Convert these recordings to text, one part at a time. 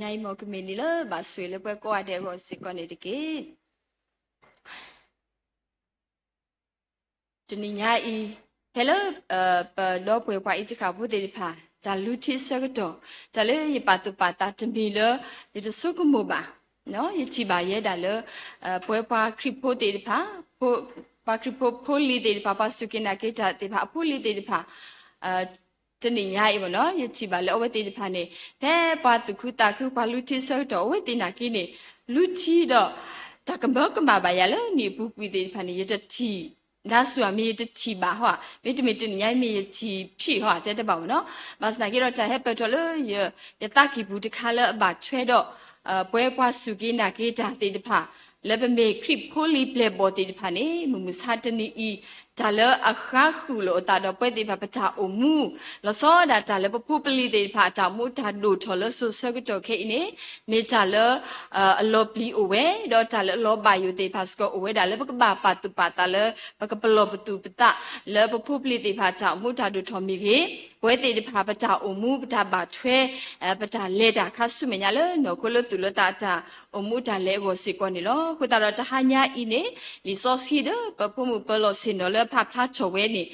ညါအံၤ မ်ကမ့ၢ်နံၤလၢဘၣ်ဆိၣ်ဂ့ၤလၢပှၤကိးဂၤဒဲးအဂီၢ်စ့ၢ်ကီးန့ၣ်တက့ၢ်. တနံၤညါအံၤ ဖဲလၢ ပဒီပုၢ်ဝဲၢ်ပှၤအံၤတဃၣ်ဖိသ့ၣ်တဖၣ် တၢ်လူထံအဆၢကတီၢ် တၢ်လၢယပာ်သူၣ်ပာ်သးတမံၤလၢ ယတဆိကမိၣ်ဘၣ်, ယထံၣ်ဘၣ်ယဲဒၣ်လၢ ပဝဲပှၤခရံာ်ဖိသ့ၣ်တဖၣ် ပှၤခရံာ်ဖိဖိလံၤသ့ၣ်တဖၣ် ပှၤစူၢ်က့ၤနာ်က့ၤတၢ်သ့ၣ်တဖၣ် အဖိလံၤသ့ၣ်တဖၣ် တနံၤညါအံၤဘၣ်နီၤ ယထံၣ်ဘၣ်လၢအဝဲသ့ၣ်တဖၣ်န့ၣ် ဖဲပှၤသူၣ်ခုသးခု ပှၤလူထံအဆၢကတီၢ် အဝဲသ့ၣ်နာ်က့န့ၣ် လူထံဒီး တၢ်ကမၢကမၣ်ဘၣ်ယၤလၢနံၣ်အပူၤကွံာ်သ့ၣ်တဖၣ်န့ၣ် ယတထံၣ်, ဒၣ်ဆူၣ်အမ့ၢ်ယတထံၣ်ဘၣ်ဟီဧါ, မ့တမ့ၢ်တနံၤညါအံၤမ့ၢ်ယထံၣ်ဖျံးဟီဧါ တဲတဘၣ်ဘၣ်နီၤ. ဘၣ်ဆၣ်သနာ်က့ဒီး တၢ်ဟဲပၢၢ်ထီၣ်လၢ ယသးကံၢ်ပူၤတခါလၢအဘၣ်ထွဲဒီး ပဝဲပှၤစူၢ်က့ၤနာ်က့ၤတၢ်သ့ၣ်တဖၣ် လၢပမ့ၢ်ခရံာ်ဖိလံၤပျဲၢ်ဘီၣ်သ့ၣ်တဖၣ်န့ၣ် မုၢ်မဆါတနံၤအံၤ တၢ်လၢအဃါဃုာ်လိာ်အသးဒီးပဝဲသ့ၣ်တဖၣ်ပတၢ်အိၣ်မူ လီၤဆီဒၣ်တၢ်လၢပဖိပလံၤသ့ၣ်တဖၣ် အတၢ်အိၣ်မူအတၢ်ဒိၣ်ထီၣ်လၢစိၤဆၢကတီၢ်ခဲအံၤန့ၣ် မ့ၢ်တၢ်လၢ အလီၤပျံၤအိၣ်ဝဲ ဒီးတၢ်လၢအလီၤဘၣ်ယိၣ်သ့ၣ်တဖၣ်စ့ၢ်ကီးအိၣ်ဝဲဒၣ်လၢပကဘၣ်ပာ်သူၣ်ပာ်သးလၢ ပကပလီၢ်ပသူၣ်ပသး လၢပဖိပလံၤသ့ၣ်တဖၣ်တၢ်အိၣ်မူတၢ်ဒိၣ်ထီၣ်မ့ၢ်ဂ့ၤ, ပဝဲသ့ၣ်တဖၣ်ပတၢ်အိၣ်မူ ပတၢ်ဘၣ်ထွဲ ပတၢ်လဲၤတၢ်ခါဆူမဲာ်ညါလၢနီၢ်ခိလၢသူၣ်လၢသးအတၢ်အိၣ်မူတၢ်လဲၤအဂီၢ်စ့ၢ်ကီးန့ၣ်လီၤ. အဃိသတးဒီးတဟါညါအံၤန့ၣ် လံာ်စီဆှံဒီး ပဖိမုၣ်ပၢၤလီၢ်ဆ့ၣ်နီၤလၢဖးဖျါထီၣ်ဝဲန့ၣ်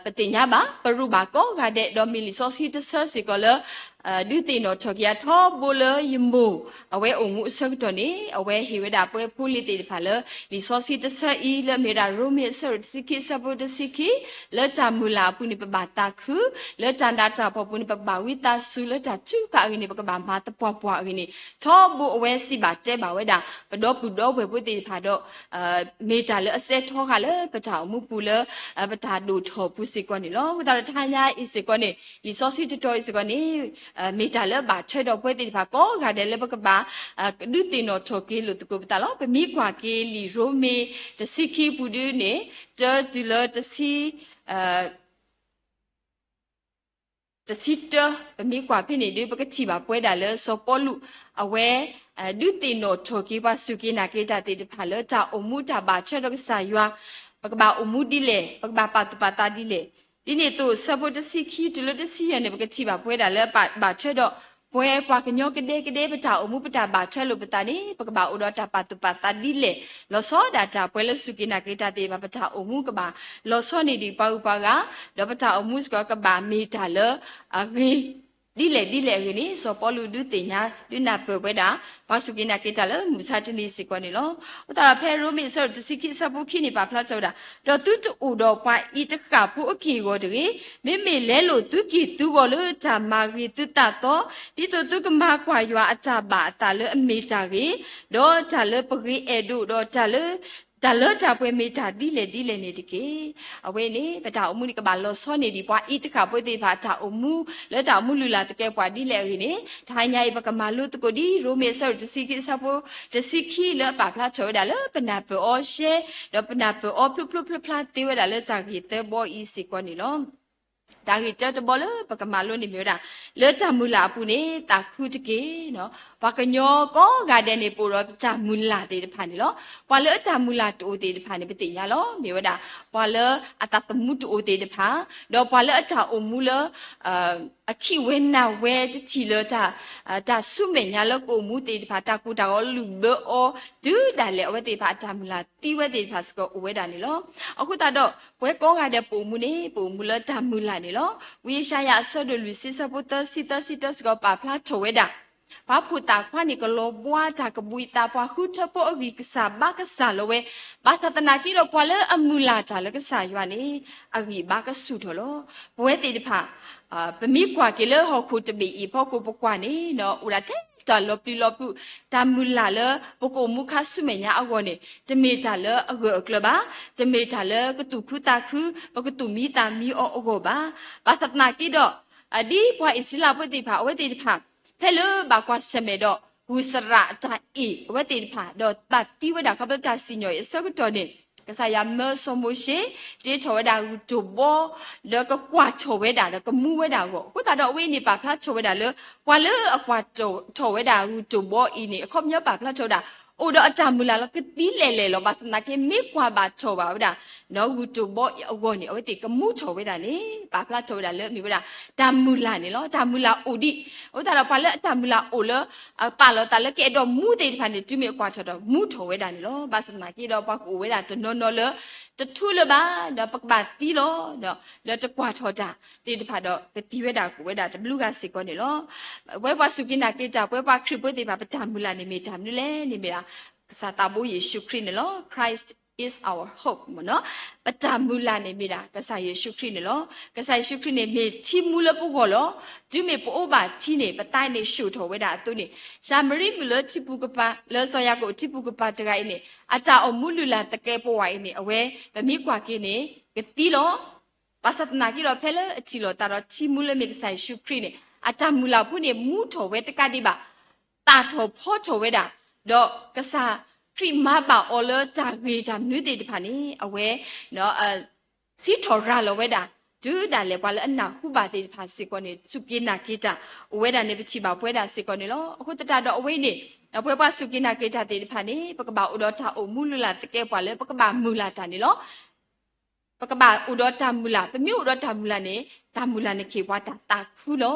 ပသ့ၣ်ညါဘၣ် ပရူးဘၣ်ကိးဂၤဒဲး ဒီးမ့ၢ်လံာ်စီဆှံတဆၢစ့ၢ်ကီးလၢ ဒုးသ့ၣ်နီၣ်ထီၣ်က့ၤအထီဘိလၢယမိၢ် အဝဲအိၣ်မူအဆၢကတီၢ်န့ၣ် အဝဲဟ့ၣ်ဝဲဒၣ်ပဝဲဖိလံၤသ့ၣ်တဖၣ်လၢ လံာ်စီဆှံတဆၢအံၤ လၢမ့ၢ်ဝဲဒၣ်ရိမ့ၤအဆၢဒိၣ်တဆံခံ အဆၢဖိတဆံခံ လၢတၢ်မုၢ်လၢ်အပူၤန့ၣ် ပဘၣ်သးခု, လၢတၢ်နးတၢ်ဖှီၣ်ပူၤန့ၣ် ပဘၣ်ဝံသးစူၤ, လၢတၢ်ထုကဖၣ်အဂ့ၢ်န့ၣ် ပကဘၣ်မၤသပှၢ်ပှၢ်အဂ့ၢ်န့ၣ် ထီဘိအဝဲစံးဘၣ်တဲဘၣ်ဝဲဒၣ် ပဒီပုၢ်ဒီဝဲၢ်ဖိသ့ၣ်တဖၣ်ဒီး မ့ၢ်တၢ်လၢအစဲထီဃာ်လၢပတၢ်အိၣ်မူပူၤလၢ ပတၢ်ဒိၣ်ထီၣ်ပူၤစ့ၢ်ကီးန့ၣ်လီၤ. အဃိသတးဒီးတဟါညါအံၤစ့ၢ်ကီးန့ၣ် လံာ်စီဆှံတတီၤအံၤစ့ၢ်ကီးန့ၣ် မ့ၢ်တၢ်လၢဘၣ်ထွဲဒီးပဝဲသ့ၣ်တဖၣ်ကိးဂၤဒဲးလၢပကဘၣ် ဒုးသ့ၣ်နီၣ်ထီၣ်က့ၤလိာ်သကိးပသးလီၤ. ပမ့ၢ်ကွၢ်က့ၤလံာ်ရိမ့ၤတဆံခံပူၤဒုန့ၣ် တၢတုၤလၢတဆံ တဆံတၢ ပမ့ၢ်ကွၢ်ဖဲန့ၣ်ဒု ပကထံၣ်ဘၣ်ပဝဲဒၣ်လၢစီၤပီလူး အဝဲ ဒုးသ့ၣ်နီၣ်ထီၣ်က့ၤပှၤစူၢ်က့ၤနာ်က့ၤတၢ်သ့ၣ်တဖၣ်လၢ တၢ်အိၣ်မူတၢ်ဘၣ်ထွဲဒီးကစၢ်ယွၤ ပကဘၣ်အိၣ်မူဒ်လဲၣ်, ပကဘၣ်ပာ်သူၣ်ပာ်သးဒ်လဲၣ်. ဒ်န့ၣ်အသိး ဆၢဖိတဆံခံတုၤလၢတဆံယဲၢ်န့ၣ် ပကထံၣ်ဘၣ်ပဝဲဒၣ်လၢ ဘၣ်ထွဲဒီး ပဝဲပှၤကညီကဒဲကဒဲ ပတၢ်အိၣ်မူပတၢ်ဘၣ်ထွဲလိာ်ပသးန့ၣ် ပကဘၣ်အိၣ်ဒီးတၢ်ပာ်သူၣ်ပာ်သးဒ်လဲၣ်. လီၤဆီဒၣ်တၢ်ပဝဲလၢစူၢ်က့ၤနာ်က့ၤတၢ်သ့ၣ်တဖၣ် ပတၢ်အိၣ်မူကဘၣ်လီၤဆီန့ၢ်ဒံးပှၤဂုၤပှၤဂၤ, ဒီးပတၢ်အိၣ်မူစ့ၢ်ကီးကဘၣ်မ့ၢ်တၢ်လၢအဂ့ၤ ဒ်လဲၣ်ဒ်လဲၣ်အဂ့ၢ်န့ၣ် စီၤပီလူးဒုးသ့ၣ်ညါ ဒုးနၢ်ပၢၢ်ပဝဲဒၣ် ပှၤစူၢ်က့ၤနာ်က့ၤတၢ်လၢမုၢ်မဆါတနံၤစ့ၢ်ကီးန့ၣ်လီၤ. အဃိသတးဒီးဖဲရိမ့ၤအဆၢဒိၣ်တဆံခံအဆၢဖိခံန့ၣ် ပာ်ဖျါထီၣ်ဝဲဒၣ်, ဒီးသုတအိၣ်ဒီးပှၤအံၤတဃၣ်ဖိအက့ၢ်အဂီၤတဂ့ၤ, မ့မ့ၢ်လဲလိာ်သုက့ၢ်သုဂီၤလၢတၢ်မၤဂ့ၤသုသးသီ, ဒ်သိးသုကမၤကွၢ်ယွၤအတၢ်ဘၣ်အသးလၢအမ့ၢ်တၢ်ဂ့ၤ, ဒီးတၢ်လၢပဂ့ၤအဲၣ်ဒိးဒီးတၢ်လၢ တၢ်လၢတၢ်ပှဲၤမ့ၢ်တၢ်ဒ်လဲၣ်ဒ်လဲၣ်န့ၣ်တက့ၢ်. အဝဲန့ၣ် ပတၢ်အိၣ်မူန့ၣ်ကဘၣ်လီၤဆီန့ၢ်ဒံးပှၤအံၤတဃၣ်ဖိသ့ၣ်တဖၣ်အတၢ်အိၣ်မူ လၢတၢ်အိၣ်မူလုၢ်လၢ်သကဲးပဝးဒ်လဲၣ်အဂ့ၢ်န့ၣ် တဟါညါအံၤ ပကမၤလိသကိးဒ်ရိမ့ၤအဆၢဒိၣ်တဆံခံအဆၢဖိတဆံခံလၢအပာ်ဖျါထီၣ်ဝဲဒၣ်လၢ ပနၢ်ပၢၢ်အီၤရှဲ ဒီးပနၢ်ပၢၢ်အီၤဖျိဖျိဖျါဖျါသ့ဝဲဒၣ်လၢတၢ်ဂ့ၢ်သၢဘီအံၤစ့ၢ်ကီးန့ၣ်လီၤ. တၢ်ဂ့ၢ်တၢတဘီလၢပကမၤလိန့ၣ်မ့ၢ်ဝဲဒၣ်, လၢတၢ်မုၢ်လၢ်အပူၤန့ၣ် သးခုတက့ၢ်. ပှၤကညီကိးဂၤဒဲးန့ၣ် ပအိၣ်ဒီးပတၢ်မုၢ်လၢ်သ့ၣ်တဖၣ်န့ၣ်လီၤ. ပှၤလၢအတၢ်မုၢ်လၢ်တအိၣ်သ့ၣ်တဖၣ်န့ၣ် ပသ့ၣ်ညါလီၤ. မ့ၢ်ဝဲဒၣ် ပှၤလၢအသးသမူတအိၣ်သ့ၣ်တဖၣ်, ဒီးပှၤလၢအတၢ်အိၣ်မူလၢ အခံးဝဲနၤဝဲတထံၣ်လၢ တၢ်ဆူမဲာ်ညါလၢကအိၣ်မူသ့ၣ်တဖၣ် တၢ်ကိၢ်တၢ်ဂီၤလုၢ်ဘၢအီၤ တုၤဒၣ်လဲာ် အဝဲသ့ၣ်တဖၣ်အတၢ်မုၢ်လၢ်သံဝဲသ့ၣ်တဖၣ်စ့ၢ်ကီးအိၣ်ဝဲဒၣ်န့ၣ်လီၤ. အဃိသတးဒီး ပဝဲကိးဂၤဒဲးပအိၣ်မူန့ၣ် ပအိၣ်မူလၢတၢ်မုၢ်လၢ်န့ၣ်လီၤ. ဝံယၡါယၤအဆၢဒိၣ်လွံၢ်ဆံအဆၢဖိသၢဆံသၢဆံတၢစ့ၢ်ကီးပာ်ဖျါထီၣ်ဝဲဒၣ် ပှၤဖိသၣ်ခွါန့ၣ် ကလီၤဘှါတၢ်ကဘှံးသး ပှၤဃုထၢဖိအဂံၢ်ကစၢ်ဘါကစၢ်လီၤဝဲ, ဘၣ်ဆၣ်သနာ်က့ဒီး ပှၤလၢအမုၢ်လၢ်တၢ်လၢကစၢ်ယွၤန့ၣ် အဂံၢ်ဘါကဆူၣ်ထီၣ်လီၤ. ပဝဲသ့ၣ်တဖၣ် ပမ့ၢ်ကွၢ်က့ၤလၢဟီၣ်ခိၣ်တဘ့ၣ်အံၤအဖီခိၣ် ပကွၢ်န့ၣ် အိၣ်ဒၣ်ထဲတၢ်လီၤပျံၤလီၤဖုး တၢ်မုၢ်လၢ်လၢ ပကအိၣ်မူခါဆူမဲာ်ညါအဂီၢ်န့ၣ် တမ့ၢ်တၢ်လၢအဂၢၢ်အကျၢၤဘၣ်, တမ့ၢ်တၢ်လၢကသူၣ်ခုသးခု ပကသူၣ်မံသးမံအီၤအဂီၢ်ဘၣ်. ဘၣ်ဆၣ်သနာ်က့ဒီး ဒ်ပှၤအံၣ်စရ့လးဖိသ့ၣ်တဖၣ် အဝဲသ့ၣ်တဖၣ် ဖဲလၢဘၣ်ကွၢ်ဆၢၣ်မဲာ်ဒီး ဂုၢ်စရးအတၢ်အ့ၣ်အဝဲသ့ၣ်တဖၣ် ဒီးဘၣ်သံဝဲဒၣ်ခီဖျိတၢ်စံၣ်ညီၣ်အံၤအဆၢကတီၢ်န့ၣ် ကစၢ်ယွၤမၢစီၤမိၤၡ့ တ့ထီၣ်ဝဲဒၣ်ဂုၢ်တိၢ်ဘီ ဒီးကကွၢ်ထီၣ်ဝဲဒၣ် ဒီးကမူဝဲဒၣ်အဂီၢ်, အဃိသတးဒီးအဝဲအံၤန့ၣ် ပာ်ဖျါထီၣ်ဝဲဒၣ်လၢ ပှၤလၢအကွၢ်ထီၣ်ဝဲဒၣ်ဂုၢ်တိၢ်ဘီအံၤန့ၣ် အခီပညီပာ်ဖျါထီၣ်ဝဲဒၣ် အိၣ်ဒီးအတၢ်မုၢ်လၢ်လီၤ, ကသံလဲၤလဲၤလီၤ. ဘၣ်ဆၣ်သနာ်က့ မ့ၢ်ကွၢ်ဘၣ်ထီၣ်ဘၣ်ဝဲဒၣ် ဂုၢ်တိၢ်ဘီအံၤအဂီၢ်န့ၣ် အဝဲသ့ၣ်ကမူထီၣ်ဝဲဒၣ်န့ၣ် ပာ်ဖျါထီၣ်ဝဲဒၣ်လၢအမ့ၢ်ဝဲဒၣ် တၢ်မုၢ်လၢ်န့ၣ်လီၤ. တၢ်မုၢ်လၢ်အိၣ်ဒံး, အဃိသတးဒီး ပှၤလၢအတၢ်မုၢ်လၢ်အိၣ်လၢ ပာ်လီၤသးလၢကအဲၣ်ဒိးမူသ့ၣ်တဖၣ်န့ၣ် တုၤမ့ၢ်အကွၢ်ထီၣ်ဒီး မူထီၣ်ဝဲဒၣ်န့ၣ်လီၤ. ဘၣ်ဆၣ်သနာ်က့ဒီး ပှၤကအိၣ်ဝဲဒၣ်တနီၤနီၤလၢ တထူလၢၤဘၣ်, ဒီးပကဘၣ်သံလီၤ, ဒီးလၢတကွၢ်ထီၣ်တၢ်သ့ၣ်တဖၣ်ဒီး ကသံဝဲဒၣ်ကအိၣ်ဝဲဒၣ်တဘျုးဂၤစ့ၢ်ကီးန့ၣ်လီၤ. ပဝဲပှၤစူၢ်က့ၤနာ်က့ၤတၢ် ပဝဲပှၤခရံာ်ဖိသ့ၣ်တဖၣ် ပတၢ်မုၢ်လၢ်န့ၣ်မ့ၢ်တၢ်မနုၤလဲၣ်န့ၣ်မ့ၢ်ဒၣ် ကစၢ်သးဘိယ့ၣ်ၡူးခရံာ်န့ၣ်လီၤ. Christ is our hope မ့ၢ်နီၤ. ပတၢ်မုၢ်လၢ်န့ၣ်မ့ၢ်ဒၣ် ကစၢ်ယ့ၣ်ၡူးခရံာ်န့ၣ်လီၤ. ကစၢ်ယ့ၣ်ၡူးခရံာ်န့ၣ် မ့ၢ်ထံမူလၢပဂီၢ်လီၤ. တုၤမ့ၢ်ပအိၣ်ဘၣ်ထံန့ၣ် ပသးန့ၣ်ဆှိၣ်ထီၣ်ဝဲဒၣ်အသိးန့ၣ်, ၡၤမရံမုၣ်လၢထံပူၤကပၤ လၢစီၤယၤကိာ်ထံပူၤကပၤတဂၤအံၤန့ၣ် အတၢ်အိၣ်မူလုၢ်လၢ်သကဲးပဝးအံၤန့ၣ် အဝဲ ပမ့ၢ်ကွၢ်က့ၤန့ၣ် ကသံလီၤ. ဘၣ်ဆၣ်သနာ်က့ဒီး ဖဲလၢအထံၣ်လိာ်သးဒီးထံမူလၢမ့ၢ်ကစၢ်ယ့ၣ်ၡူးခရံာ်န့ၣ် အတၢ်မုၢ်လၢ်ဖိန့ၣ် မူထီၣ်ဝဲတကးဒံးဘၣ်, သၣ်ထီၣ်ဖီထီၣ်ဝဲဒၣ်, ဒီးကစၢ်ခရံာ်မၤဘၣ်အီၤလၢတၢ်ဂ့ၢ်တၢ်မနုၤသ့ၣ်တဖၣ်န့ၣ် အဝဲ စံးထီၣ်ရၤလီၤဝဲဒၣ်, တုၤဒၣ်လဲာ်ပှၤလၢအနၢ်ဟူဘၣ်သ့ၣ်တဖၣ်စ့ၢ်ကီးန့ၣ် စူၢ်က့ၤနာ်က့ၤတၢ် အိၣ်ဝဲဒၣ်န့ၣ် ပထံၣ်ဘၣ်ပဝဲဒၣ်စ့ၢ်ကီးန့ၣ်လီၤ. အဃိသတးဒီးအဝဲအံၤန့ၣ် ပဝဲပှၤစူၢ်က့ၤနာ်က့ၤတၢ်သ့ၣ်တဖၣ်န့ၣ် ပကဘၣ်အိၣ်ဒီးတၢ်အိၣ်မူလုၢ်လၢ်သကဲးပဝးလၢပကဘၣ်မုၢ်လၢ်တၢ်န့ၣ်လီၤ. ပကဘၣ်အိၣ်ဒီးတၢ်မုၢ်လၢ်, ပမ့ၢ်အိၣ်ဒီးတၢ်မုၢ်လၢ်န့ၣ် တၢ်မုၢ်လၢ်န့ၣ်ကဟ့ၣ်ပှၤတၢ်သးခုလီၤ.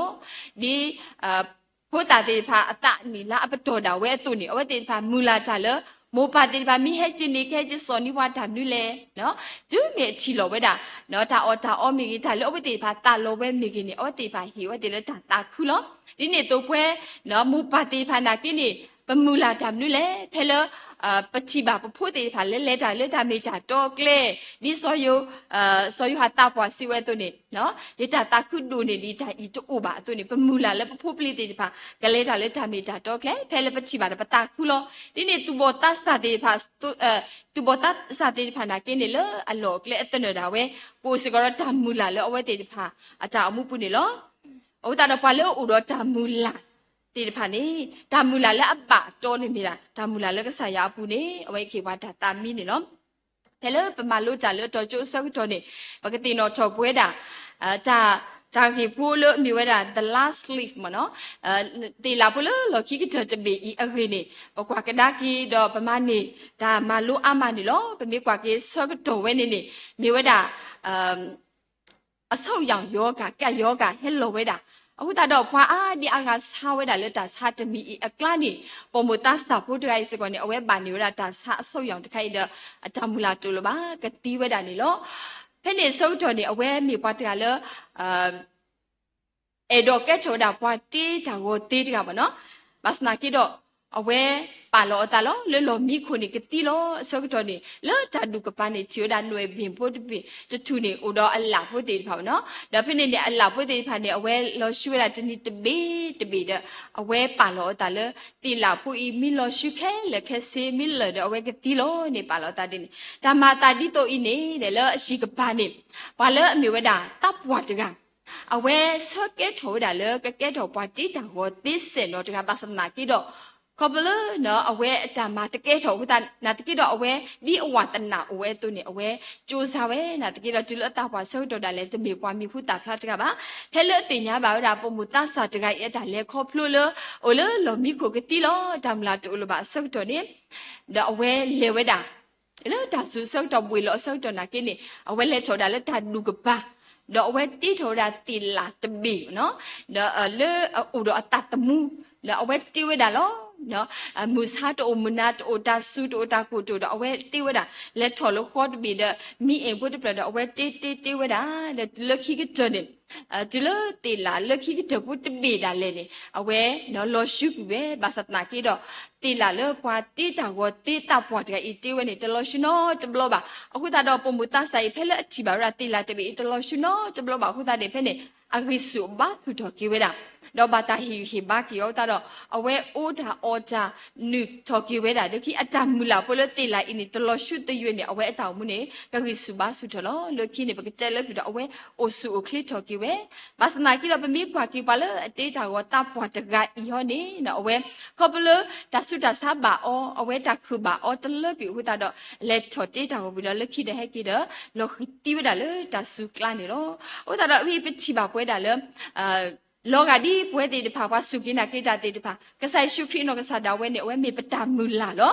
ဒ် ဖိသၣ်သ့ၣ်တဖၣ်အသးနံၣ်လါအပတီၢ်ဒၣ်ဝဲအသိးန့ၣ် အဝဲသ့ၣ်တဖၣ်မုၢ်လၢ်တၢ်လၢ မိၢ်ပၢ်သ့ၣ်တဖၣ်မ့ၢ်ဟဲက့ၤန့ၣ် ကဟဲက့ၤစိာ်န့ၢ်ပှၤတၢ်မနုၤလဲၣ်, တုၤမ့ၢ်အထံၣ်လိာ်ဝဲဒၣ် တၢ်အီၣ်တၢ်အီမ့ၢ်ဂ့ၤ တၢ်လၢအဝဲသ့ၣ်တဖၣ်သးလီဝဲမ့ၢ်ဂ့ၤန့ၣ် အဝဲသ့ၣ်တဖၣ်ဟ့ၣ်ဝဲသ့ၣ်လၢတၢ်သးခုလီၤ. ဒ်န့ၣ်အသိးပဝဲ မိၢ်ပၢ်သ့ၣ်တဖၣ်နာ်က့န့ၣ် ပမုၢ်လၢ်တၢ်မနုၤလဲၣ်, ဖဲလၢ ပထံၣ်ဘၣ်ပဖိသ့ၣ်တဖၣ်လၢလဲၤတၢ်လၢတၢ်မ့ၢ်တၢ်တီကျဲ, ဒ်စီၤယိ စီၤယိၤဟၣ်သးပှၢ်စံးဝဲအသိးန့ၣ်, ယတၢ်သးခုဒိၣ်န့ၢ်ဒံးတၢ်အံၤတအိၣ်ဘၣ်အသိးန့ၣ် ပမုၢ်လၢ်လၢပဖိပလံၤသ့ၣ်တဖၣ် ကလဲၤတၢ်လၢတၢ်မ့ၢ်တၢ်တီကျဲ ဖဲလၢပထံၣ်ဘၣ်ဒီးပသးခုလီၤ. ဒ်န့ၣ်သူၣ်ဘီၣ်သးစၢ်သ့ၣ်တဖၣ် သူၣ်ဘီၣ်သးစၢ်သ့ၣ်တဖၣ်နာ်က့န့ၣ် လၢအလီၢ်အကျဲအသနၢၣ်ဒၣ်ဝဲ ကအိၣ်စ့ၢ်ကီးဒီးတၢ်မုၢ်လၢ်လၢအဝဲသ့ၣ်တဖၣ် အတၢ်အိၣ်မူပူၤန့ၣ်လီၤ. အဃိသတးဒီးပှၤလၢအအိၣ်ဒီးတၢ်မုၢ်လၢ်သ့ၣ်တဖၣ်န့ၣ် တၢ်မုၢ်လၢ်လၢအဘၣ်အတီန့ၣ်မ့ၢ်ဒၣ် တၢ်မုၢ်လၢ်လၢကစၢ်ယွၤအပူၤန့ၣ် အဝဲကဟ့ၣ်ပှၤတၢ်သးမံန့ၣ်လီၤ. ဖဲလၢပမၤလိတၢ်လၢတီၤကၠိအဆၢကတီၢ်န့ၣ် ပကသ့ၣ်နီၣ်ထီၣ်ပဝဲဒၣ် တၢ် တၢ်ဂ့ၢ်ဖိလၢအမ့ၢ်ဝဲဒၣ် the last leaf မ့ၢ်နီၤ, သ့ၣ်လၣ်ဖိလၢလီၢ်ခံကတၢၢ်တဘ့ၣ်အံၤအဂ့ၢ်န့ၣ် ပကွၢ်ကဒါက့ၤဒီးပမၤန့ၢ်တၢ်မၤလိအါမးန့ၣ်လီၤ. ပမ့ၢ်ကွၢ်က့ၤဆၢကတီၢ်ဝဲန့ၣ်န့ၣ် မ့ၢ်ဝဲဒၣ် အဆုတ်ရောင်ရောဂါ ကပ်ရောဂါ ဟဲလီၤဝဲဒၣ်. အဃိသတးဒီးပှၤအါဒံအါဂၤဆါဝဲဒၣ်လၢတၢ်ဆါတမံၤအံၤအကျါန့ၣ် ပိာ်မုၣ်သးစၢ်ဖိတဂၤအံၤစ့ၢ်ကီးန့ၣ် အဝဲဘၣ်န့ၢ်ဝဲဒၣ်တၢ်ဆါအဆုတ်ရောင်တခါအံၤဒီး အတၢ်မုၢ်လၢ်တအိၣ်လၢၤဘၣ် ကသံဝဲဒၣ်န့ၣ်လီၤ. ဖဲန့ၣ်အဆၢကတီၢ်န့ၣ် အဝဲမ့ၢ်ပှၤတဂၤလၢ အဲၣ်ဒိးကဲထီၣ်ဝဲဒၣ်ပှၤတ့တၢ်ဂီၤသ့တဂၤဘၣ်နီၤ. ဘၣ်ဆၣ်သနာ်က့ဒီး အဝဲပာ်လီၤအသးလီၤ လၢလီၢ်မံခိၣ်န့ၣ်ကသံလီၤ. အဆၢကတီၢ်န့ၣ် လၢတၢ်ဒူၣ်ကပၤန့ၣ် ထံၣ်ဝဲဒၣ်နွဲၣ်ဘ့ၣ်ဖိတဘ့ၣ်တထူၣ်န့ၣ် အိၣ်ဒီးအလၣ်ဖိသ့ၣ်တဖၣ်ဘၣ်နီၤ. ဒီးဖဲန့ၣ်န့ၣ် အလၣ်ဖိသ့ၣ်တဖၣ်န့ၣ် အဝဲလီၤဆူဝဲဒၣ်တနံၤတဘ့ၣ်တဘ့ၣ်ဒီး အဝဲပာ်လီၤအသးလၢ သ့ၣ်လၣ်ဖိအံၤ မ့ၢ်လီၤဆူခဲလၢာ်ခဲဆ့ မ့ၢ်လၢာ်ဒီး အဝဲကသံလီၤန့ၣ် ပာ်လီၤအသးဒ်န့ၣ်. တၢ်မၤအသးဒ်သိးအံၤန့ၣ် လၢအဟံၣ်ကပၤန့ၣ် ပှၤလၢအမ့ၢ်ဝဲဒၣ်သးပှၢ်တဂၤ အဝဲဆၢကဲထီၣ်ဝဲဒၣ်လၢကကဲထီၣ်ပှၤတ့တၢ်ဂီၤသ့စဲးနီၤတဂၤ ဘၣ်ဆၣ်သနာ်က့ဒီး ခီဖျိလၢ အဝဲအတၢ်မၤတကဲထီၣ်အဃိသတး နာ်သက့ဒီးအဝဲ ဒ်အဝၤသနာ်အိၣ်ဝဲအသိးန့ၣ် အဝဲကၠိစါဝဲ နာ်သက့ဒီးတုၤလၢအသးပှၢ်ဆၢကတီၢ်ဒၣ်လဲာ် တမ့ၢ်ပှၤမံၤဟူသၣ်ဖျါတဂၤဘၣ်. ဖဲလၢအသ့ၣ်ညါဘၣ်ဝဲဒၣ်ပိာ်မုၣ်သးစၢ်တဂၤအံၤအတၢ်လဲၤခီဖျိလၢ အိၣ်လၢလီၢ်မံခိၣ်ကသံလီၤ တၢ်မုၢ်လၢ်တအိၣ်လၢၤဘၣ်အဆၢကတီၢ်န့ၣ် ဒီးအဝဲလဲၤဝဲဒၣ် လၢတၢ်စူၤဆၢကတီၢ်ဘှ့ၣ်လီၤအဆၢကတီၢ်နာ်က့န့ၣ် အဝဲလဲၤထီၣ်ဝဲဒၣ်လၢတၢ်ဒူၣ်ကပၤ ဒီးအဝဲတ့ထီၣ်ဝဲဒၣ်သ့ၣ်လၣ်တဘ့ၣ်နီၤ ဒီးလၢအအိၣ်ဒီးအသးသမူ ဒီးအဝဲတ့ဝဲဒၣ်လီၤ. မုၢ်ဆါတအိၣ်မုၢ်နၤတအိၣ်တၢ်စူၤတအိၣ်တၢ်ကိၢ်တအိၣ်ဒီးအဝဲတ့ဝဲဒၣ် လဲၤထီၣ်လၢဃီတဘ့ၣ်ဒီး မံအိမ်ဖိတဖျၢၣ်ဒီးအဝဲတ့တ့တ့ဝဲဒၣ် ဒီးတုၤလၢခံကတၢၢ်န့ၣ် တုၤလၢသ့ၣ်လၣ်လၢခံကတၢၢ်ဖိတဘ့ၣ်ဒၣ်လဲာ်န့ၣ် အဝဲလီၤဆူကွံာ်ဝဲ ဘၣ်ဆၣ်သနာ်က့ဒီး သ့ၣ်လၣ်လၢပှၤတ့တၢ်ဂီၤသ့သးပှၢ်တဂၤအံၤတ့ဝဲန့ၣ် တလီၤဆူနီတဘျီဘၣ်. အဃိသတးဒီးပိာ်မုၣ်သးစၢ်အံၤ ဖဲလၢအထံၣ်ဘၣ်ဝဲဒၣ်သ့ၣ်လၣ်တဘ့ၣ်အံၤ တလီၤဆူနီတဘျီဘၣ်အဃိသတးန့ၣ် ဖဲန့ၣ် အဂံၢ်ဆူၣ်အဘါဆူၣ်ထီၣ်က့ၤဝဲဒၣ် ဒီးဘၣ်တၢ်ဟ့ၣ်ဂံၢ်ဟ့ၣ်ဘါက့ၤအီၤအဃိသတးဒီး အဝဲအိၣ်တၢ်အီၣ်တၢ်နုာ်ထီၣ်က့ၤဝဲဒၣ် လၢခံအတၢ်မုၢ်လၢ်ဖိလၢသ့ၣ်လၣ်အံၤန့ၣ် တလီၤဆူသယုၢ်န့ၣ် အဝဲအတၢ်အိၣ်မူန့ၣ် ကဂံၢ်ဆူၣ်ဘါဆူၣ်ထီၣ်လီၤ. လၢခံန့ၣ် ပကတဲလၢပျၢၤဒီး အဝဲအိၣ်ဆူၣ်အိၣ်ချ့ထီၣ်က့ၤဝဲ ဘၣ်ဆၣ်သနာ်က့ဒီး ပမ့ၢ်ကွၢ်က့ၤပှၤလၢအတ့တၢ်ဂီၤသးပှၢ်တဂၤအံၤဟီန့ၣ် အဝဲ ခီဖျိလၢတၢ်ဆူးတၢ်ဆါဘၣ်အီၤ အဝဲတၢ်ခုၣ်ဘၣ်အီၤတလၢကွံာ်အဃိသတးဒီး လဲၤထီၣ်တ့တၢ်ဂီၤဝံၤဒီး လၢခံဒီးဟဲက့ၤဒီး လီၤဃံၤသံဝဲဒၣ်လၢတၢ်စူၤကျါန့ၣ်လီၤ. အဃိသတးဒီး အဝဲပထံၣ်ဘၣ်ပဝဲဒၣ်လၢ လီၤဂာ်ဒ်ပဝဲသ့ၣ်တဖၣ် ပှၤစူၢ်က့ၤနာ်က့ၤတၢ်သ့ၣ်တဖၣ် ကစၢ်ယ့ၣ်ၡူးခရံာ်အနီၢ်ကစၢ်ဒၣ်ဝဲန့ၣ် အဝဲမ့ၢ်ပတၢ်မုၢ်လၢ်လီၤ.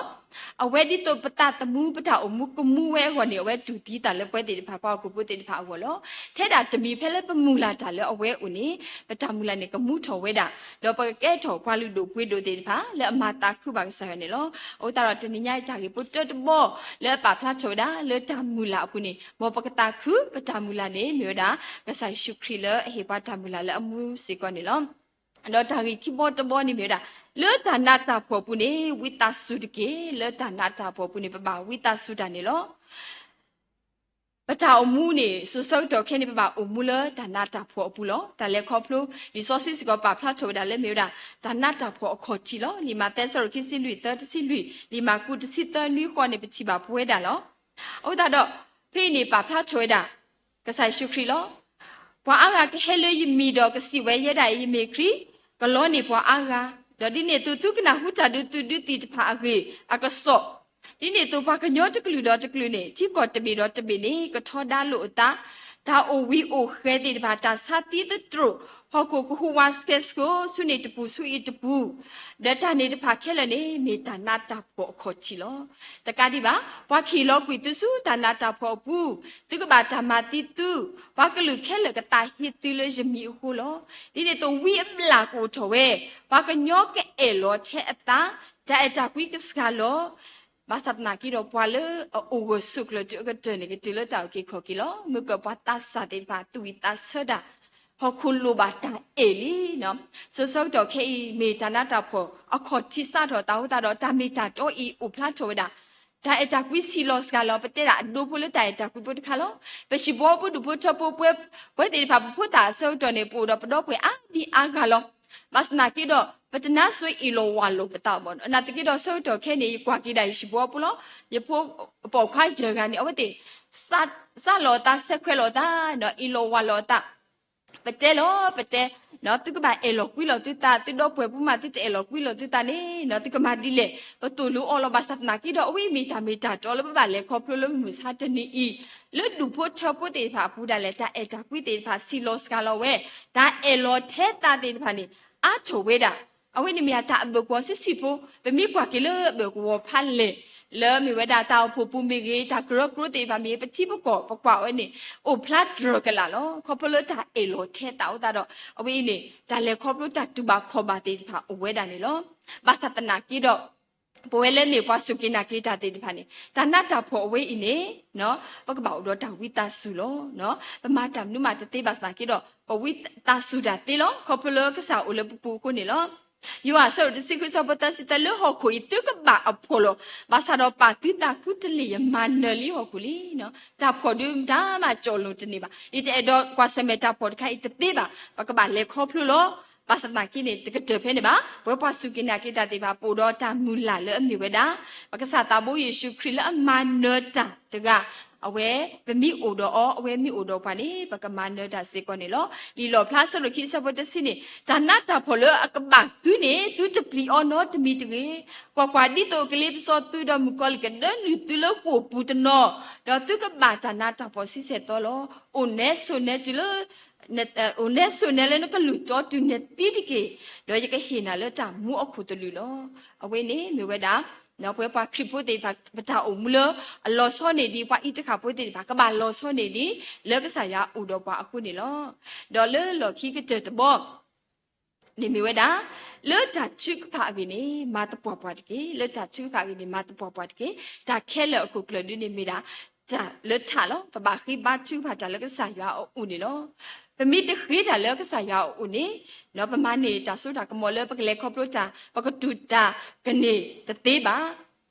အဝဲဒ်သိးပသးသမူ ပတၢ်အိၣ်မူကမူဝဲအဂီၢ်န့ၣ် အဝဲတူၢ်သံသးလၢပဝဲသ့ၣ်တဖၣ် ပှၤဟီၣ်ခိၣ်ဖိသ့ၣ်တဖၣ်အဂီၢ်လီၤ. ထဲဒၣ်တမံၤဖဲလၢပမုၢ်လၢ်တၢ်လၢအဝဲအိၣ်န့ၣ် ပတၢ်မုၢ်လၢ်န့ၣ် ကမူထီၣ်ဝဲဒၣ်, ဒီးပကကဲထီၣ်ပှၤလုၢ်ဒိၣ်ပှ့ၤဒိၣ်သ့ၣ်တဖၣ် လၢအမၤသးခုဘၣ်ကစၢ်ယွၤန့ၣ်လီၤ. အဃိသတးဒီးတနံၤညါအံၤ တၢ်ဂ့ၢ်ဖိတၢတဘီ လၢအပာ်ဖျါထီၣ်ဝဲဒၣ်လၢတၢ်မုၢ်လၢ်အပူၤန့ၣ် မ်ပကသးခု ပတၢ်မုၢ်လၢ်န့ၣ် မ့ၢ်ဝဲဒၣ် ကစၢ်ယ့ၣ်ၡူးခရံာ်လၢအဟ့ၣ်ပှၤတၢ်မုၢ်လၢ်လၢအမူစ့ၢ်ကီးန့ၣ်လီၤ. ဒီးတၢ်ဂ့ၢ်ခံဘီတဘီန့ၣ်မ့ၢ်ဝဲဒၣ် လၢတၢ်နးတၢ်ဖှီၣ်အပူၤန့ၣ် ဝံသးစူၤတက့ၢ်. လၢတၢ်နးတၢ်ဖှီၣ်အပူၤန့ၣ် ပဘၣ်ဝံသးစူၤတၢ်န့ၣ်လီၤ. ပတၢ်အိၣ်မူန့ၣ် စိၤဆၢကတီၢ်ခဲအံၤန့ၣ် ပဘၣ်အိၣ်မူလၢတၢ်နးတၢ်ဖှီၣ်အပူၤလီၤ. တၢ်လဲၤခီဖျိ လံာ်စီဆှံစ့ၢ်ကီးပာ်ဖျါထီၣ်ဝဲဒၣ်လၢမ့ၢ်ဝဲဒၣ် တၢ်နးတၢ်ဖှီၣ်အခီၣ်ထံးလီၤ. လံာ်မးသဲ အဆၢဒိၣ်ခံဆံလွံၢ် သၢ တဆံလွံၢ်, လံာ်မၢ်ကူး တဆံသၢ နွံဃီန့ၣ် ပထံၣ်ဘၣ်ပဝဲဒၣ်လီၤ. အဃိသတးဒီး ဖဲအံၤန့ၣ် ပာ်ဖျါထီၣ်ဝဲဒၣ် ကစၢ်ယ့ၣ်ၡူးခရံာ်လီၤ. ပှၤအါဂၤကဟဲလၢယမံၤဒီးကစံးဝဲယဲဒၣ်အံၤ ယမ့ၢ်ခရံာ်, ကလီန့ၢ်ပှၤအါဂၤ, ဒီးဒ်န့ၣ်အသိး သုကနၢ်ဟူတၢ်ဒုးသုးဒုးသံၣ်တဖၣ်အဂ့ၢ်အကစီၣ်, ဒ်န့ၣ်အသိး ပှၤကညီတကလုာ်ဒီးတကလုာ်န့ၣ် ထံကီၢ်တဘ့ၣ်ဒီးတဘ့ၣ်န့ၣ် ကထီဒါလိာ်အသး, တၢ်အိၣ်ဝံၤအိၣ်ဃဲၤသ့ၣ်တဖၣ် တၢ်ဆါသံသတြိာ်, ဟီၣ်ခိၣ်ကဟူးဝးဆှဲဆှိ ဆူန့ၣ်တပူၤဆူအံၤတပူၤ, ဒီးတၢ်န့ၣ်တဖၣ်ခဲလၢာ်န့ၣ် မ့ၢ်တၢ်နးတၢ်ဖှီၣ်အခီၣ်ထံးလီၤ. တကးဒံးဘၣ် ပှၤကဟ့ၣ်လီၤကွံာ်သုဆူတၢ်နးတၢ်ဖှီၣ်အပူၤ, သုကဘၣ်တၢ်မၤသံသု, ပှၤကလုာ်ခဲလၢာ်ကသးဟ့သုလၢယမံၤအဃိလီၤ. ဒ်န့ၣ်အသိး ဝံအဘျၣ်ကအိၣ်ထီၣ်ဝဲ, ပှၤကညီကအဲၣ်လီၤထဲအသး, တၢ်အဲၣ်တၢ်ကွံကစှၤလီၤ. ဘၣ်ဆၣ်သနာ်က့ဒီး ပှၤလၢအအိၣ်ဂၢၢ်ဆိးကျၢၤတုၤအကတၢၢ်န့ၣ် ကတုၤလၢတၢ်အုၣ်က့ၤခီၣ်က့ၤလီၤ. မ့ၢ်ကပှၤသးစၢ်သ့ၣ်တဖၣ် သူၣ်ဝံၣ်သးဆၢတၢ်, ဟီၣ်ခိၣ်လိၣ်ဘၣ်တၢ်အဲၣ်လံ. စိၤဆၢကတီၢ်ခဲအံၤ မ့ၢ်တၢ်နးတၢ်ဖှီၣ်အခီၣ်ထံးစးထီၣ်အသးအဃိသတးဒီး တၢ်မ့ၢ်တၢ်တီအံၤအိၣ်ဖျါထီၣ်ဝဲဒၣ် တၢ်အဲၣ်တၢ်ကွံဆံးလီၤစှၤလီၤ. ပတဲဒၣ်အဒိဖိလၢတၢ်အဲၣ်တၢ်ကွံဖိတခါလီၤ. ပဟံၣ်ဖိဃီဖိဒူၣ်ဖိထၢဖိ ပဝဲသ့ၣ်တဖၣ် ပဖိသၣ်အဆၢကတီၢ်န့ၣ် ပအိၣ်ဒီးပဒီပုၢ်ဝဲၢ်အါဒံအါဂၤလီၤ. ဘၣ်ဆၣ်သနာ်က့ဒီး ပတနါစွ့အ့ၣ်လိာ်ဝီလိာ်ပသးဘၣ်နီၤ. နာ်သက့ဒီး ဆၢကတီၢ်ခဲအံၤန့ၣ် ယကွၢ်က့ၤဒၣ်ယဟံၣ်ဖိဃီဖိလီၤ. ယဖိပိာ်ခွါယဲၢ်ဂၤန့ၣ် အဝဲသ့ၣ် စးလီၤအသး ဆဲးခွဲးလီၤအသး, အ့ၣ်လိာ်ဝီလိာ်အသး, ပတဲလီၤ ပတဲ, သုကဘၣ်အဲၣ်လီၤကွံလီၤသုသး, သုဒီပုၢ်ဝဲၢ်ဖိမး သုတအဲၣ်လီၤကွံလီၤသုသးန့ၣ် သုကမၤဒ်လဲၣ်, ပသိၣ်လိအီၤလီၤ. ဘၣ်ဆၣ်သနာ်က့ဒီး အဝဲအံၤမ့ၢ်တၢ်မ့ၢ်တၢ်တီလၢပဘၣ်လဲၤခီဖျိလၢမုၢ်မဆါတနံၤအံၤ, လၢဒူၣ်ဖိထၢဖိသ့ၣ်တဖၣ်အပူၤဒၣ်လဲာ် တၢ်အဲၣ်တၢ်ကွံသ့ၣ်တဖၣ် ဆံးလီၤစှၤလီၤဝဲ, တၢ်အဲၣ်လီၤထဲသးသ့ၣ်တဖၣ်န့ၣ် အါထီၣ်ဝဲဒၣ်. အဝဲန့ၣ်မ့ၢ်တၢ်အဘၢၣ်ကဝီၤဆံးဆံးဖိ, ပမ့ၢ်ကွၢ်က့ၤလၢအဘၢၣ်ကဝီၤဖးလဲၢ်, လၢမ့ၢ်ဝဲဒၣ်တၢ်အိၣ်ဖှိၣ်ပူၤမ့ၢ်ဂ့ၤ, တၢ်ကရၢကရိသ့ၣ်တဖၣ်မ့ၢ်ဂ့ၤ, ပထံပကီၢ်ပကွၢ်ဝဲန့ၣ် အိၣ်ဖျါတြၢၤကလာ်လီၤ. ခီဖျိလၢတၢ်အဲၣ်လီၤထဲသးအဃိသတးဒီး အဝဲအံၤန့ၣ် တၢ်လဲၤခီဖျိတၢ်တူၢ်ဘၣ်ခီၣ်ဘၣ်သ့ၣ်တဖၣ်အိၣ်ဝဲဒၣ်န့ၣ်လီၤ. ဘၣ်ဆၣ်သနာ်က့ဒီး ပဝဲလၢမ့ၢ်ပှၤစူၢ်က့ၤနာ်က့ၤတၢ်သ့ၣ်တဖၣ်န့ၣ် တၢ်နးတၢ်ဖှီၣ်အဝဲအံၤန့ၣ် ပကဘၣ်အိၣ်ဒီးတၢ်ဝံသးစူၤလီၤ. ပမၤတၢ်မနုၤမးတသ့ဘၣ်ဆၣ်သနာ်က့ဒီး ပဝံသးစူၤတၢ်သ့လီၤ. ခီဖျိလၢကစၢ်အိၣ်လၢပပူၤအဃိန့ၣ်လီၤ. ယိၤဟၣ်အဆၢဒိၣ်တဆံဃုအဆၢဖိသၢဆံသၢ လၢဟီၣ်ခိၣ်အံၤ သုကဘၣ်အဖှီၣ်လီၤ. ဘၣ်ဆၣ်ဒီးပာ်သုသးခူတလ့ၢ် ယမၤနၢၤလံဟီၣ်ခိၣ်လံ. တၢ်ဖှီၣ်ဒုးမတၤမးကၠီၣ်လိာ်တန့ၢ်ဘၣ်. ယတအဲၣ်ဒိးကွၢ်ဆၢၣ်မဲာ်တၢ်ဖှီၣ်တခါအံၤတသ့ဘၣ်. ပကဘၣ်လဲၤခီဖျိလီၤ. ဘၣ်ဆၣ်သနာ်က့န့ၣ် တကတၢၢ်ဖဲန့ၣ်ဘၣ်. ပဝဲပှၤစူၢ်က့ၤနာ်က့ၤတၢ်သ့ၣ်တဖၣ် ပအိၣ်ဒီးတၢ်မုၢ်လၢ်လၢအမ့ၢ်ဝဲဒၣ် ပကစၢ်သးဘိယ့ၣ်ၡူးခရံာ်လၢအမၤနၢၤတၢ်တဂၤ, အဝဲပမ့ၢ်အိၣ်ဒီးအီၤ အဝဲမ့ၢ်အိၣ်ဒီးပှၤန့ၣ် ပကမၤနၢၤတၢ်စ့ၢ်ကီးန့ၣ်လီၤ. လံာ်လီၣ်ဖျါအဆၢဒိၣ်ခံအဆၢဖိတဆံန့ၣ် တၢ်နးတၢ်ဖှီၣ်လၢအကဘၣ်သုန့ၣ် သုတပျံၤအီၤနီတမံၤတဂ့ၤ. ကွၢ်ကွၢ်, ဒ်သိးအကလ့ပစီသုဒီးမုၣ်ကီၤလံၢ်ကဒၢနုာ်သုလၢဃိာ်ပူၤတနီၤ, ဒီးသုကဘၣ်တၢ်နးတၢ်ဖှီၣ်ဆံဆဲၣ်သီလီၤ. အိၣ်နဲဆိးနဲတုၤလၢ အိၣ်နဲဆိးနဲလၢ နကလုၢ်တီတုၤနသံတက့ၢ်, ဒီးယကဟ့ၣ်နၤလၢတၢ်မူအခိၣ်သလုးလီၤ. အဝဲန့ၣ်မ့ၢ်ဝဲဒၣ် ပဝဲပှၤခရံာ်ဖိသ့ၣ်တဖၣ် ပတၢ်အိၣ်မူလၢအလီၤဆီန့ၢ်ဒံး ပှၤအံၤတဃၣ်ဖိသ့ၣ်တဖၣ် ကဘၣ်လီၤဆီန့ၢ်ဒံး လၢကစၢ်ယွၤအိၣ်ဒီးပှၤအဃိန့ၣ်လီၤ. ဒီးလၢလီၢ်ခံကတၢၢ်တဘီ န့ၣ်မ့ၢ်ဝဲဒၣ် လၢတၢ်ထုကဖၣ်အဂ့ၢ်န့ၣ် မၤသပှၢ်ပှၢ်တက့ၢ်. လၢတၢ်ထုကဖၣ်အဂ့ၢ်န့ၣ် မၤသပှၢ်ပှၢ်တက့ၢ်. တၢ်ခဲလၢာ်အခိၣ်ကျၢၢ်ဒုန့ၣ်မ့ၢ်ဒၣ် တၢ်လၢထးလီၤ. ပဘၣ်ဃ့ဘါထုကဖၣ်တၢ်လၢကစၢ်ယွၤအအိၣ်န့ၣ်လီၤ. ပမ့ၢ်တဃ့တၢ်လၢကစၢ်ယွၤအအိၣ်န့ၣ် ပမၤန့ၢ်တၢ်စိတၢ်ကမီၤလၢပကလဲၤခီဖျိတၢ် ပကတူၢ်တၢ်ကန့ၢ်တသ့ဘၣ်.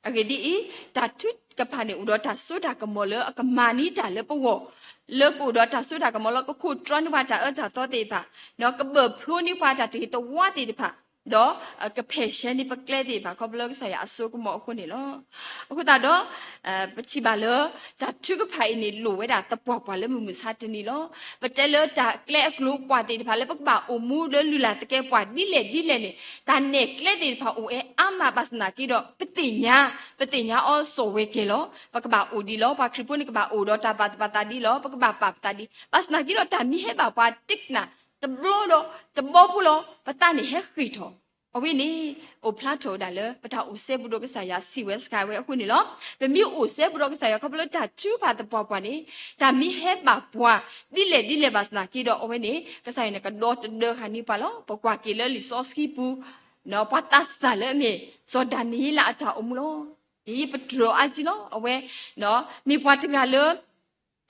အဂ့ၢ်ဒ်အံၤ, တၢ်ထုကဖၣ်န့ၣ် အိၣ်ဒီးတၢ်စိတၢ်ကမီၤလၢအကမၤန့ၢ်တၢ်လၢပဂီၢ်, လၢကအိၣ်ဒီးတၢ်စိတၢ်ကမီၤလၢကခိးတြီန့ၢ်ပှၤတၢ်အၢတၢ်သီသ့ၣ်တဖၣ်, ဒီးကဘၢၣ်ဖျိန့ၢ်ပှၤတၢ်တဂ့ၤတဝါသ့ၣ်တဖၣ်, ဒီးကဖဲးရှဲန့ၢ်ပကျဲသ့ၣ်တဖၣ် ခီဖျိလၢကစၢ်ယွၤအစိကမီၤအဃိန့ၣ်လီၤ. အဃိသတးဒီး ပထံၣ်ဘၣ်လၢ တၢ်ထုကဖၣ်အံၤန့ၣ် လိၣ်ဝဲဒၣ်သပှၢ်ပှၢ်လၢမုၢ်မဆါတနံၤလီၤ. ပတဲလၢတၢ်ကျဲအကျိၤအကွာ်သ့ၣ်တဖၣ် လၢပကဘၣ်အိၣ်မူလၢလုၢ်လၢ်သကဲးပဝးဒ်လဲၣ်ဒ်လဲၣ်န့ၣ် တၢ်နဲၣ်ကျဲသ့ၣ်တဖၣ်အိၣ်ဝဲအါမးဘၣ်ဆၣ်သနာ်က့ဒီး ပသ့ၣ်ညါ, ပသ့ၣ်ညါအီၤစိာ်ဝဲကဲလီၤ. ပကဘၣ်အိၣ်ဒံးလီၤ. ပှၤခရံာ်ဖိန့ၣ်ကဘၣ်အိၣ်ဒီးတၢ်ဘၣ်သပာ်သးဒ်လီၤ. ပကဘၣ်ပာ်ပသးဒ်, ဘၣ်ဆၣ်သနာ်က့ဒီး တၢ်မ့ၢ်ဟဲဘၣ်ပှၤတကနၣ်တဘျီဒီးတဘီဖိလီၤ. ပသးန့ၣ်ဟဲဃ့ၢ်ထီၣ် အဝဲန့ၣ် အိၣ်ဖျါထီၣ်ဝဲဒၣ်လၢ ပတၢ်အိၣ်စဲဘူးဒီးကစၢ်ယွၤစံးဝဲစ့ၢ်ကီးဝဲအဃိန့ၣ်လီၤ. ပမ့ၢ်အိၣ်စဲဘူးဒီးကစၢ်ယွၤခီဖျိလၢတၢ်ထုကဖၣ်သပှၢ်ပှၢ်န့ၣ် တၢ်မ့ၢ်ဟဲဘၣ်ပှၤ ဒ်လဲၣ်ဒ်လဲၣ်ဘၣ်ဆၣ်သနာ်က့ဒီး အဝဲန့ၣ် ကစၢ်ယွၤန့ၣ်ကဒီတဒၢဃာ်န့ၢ်ပှၤလီၤ. ပကွၢ်က့ၤလၢလံာ်စီဆှံပူၤ ပှၤသးစၢ်လၢအမ့ၢ် စီၤဒၤနံးယ့လးအတၢ်အိၣ်မူလီၤ. အံၤပတြၢၤအါကံလီၤ. အဝဲ မ့ၢ်ပှၤတဂၤလၢ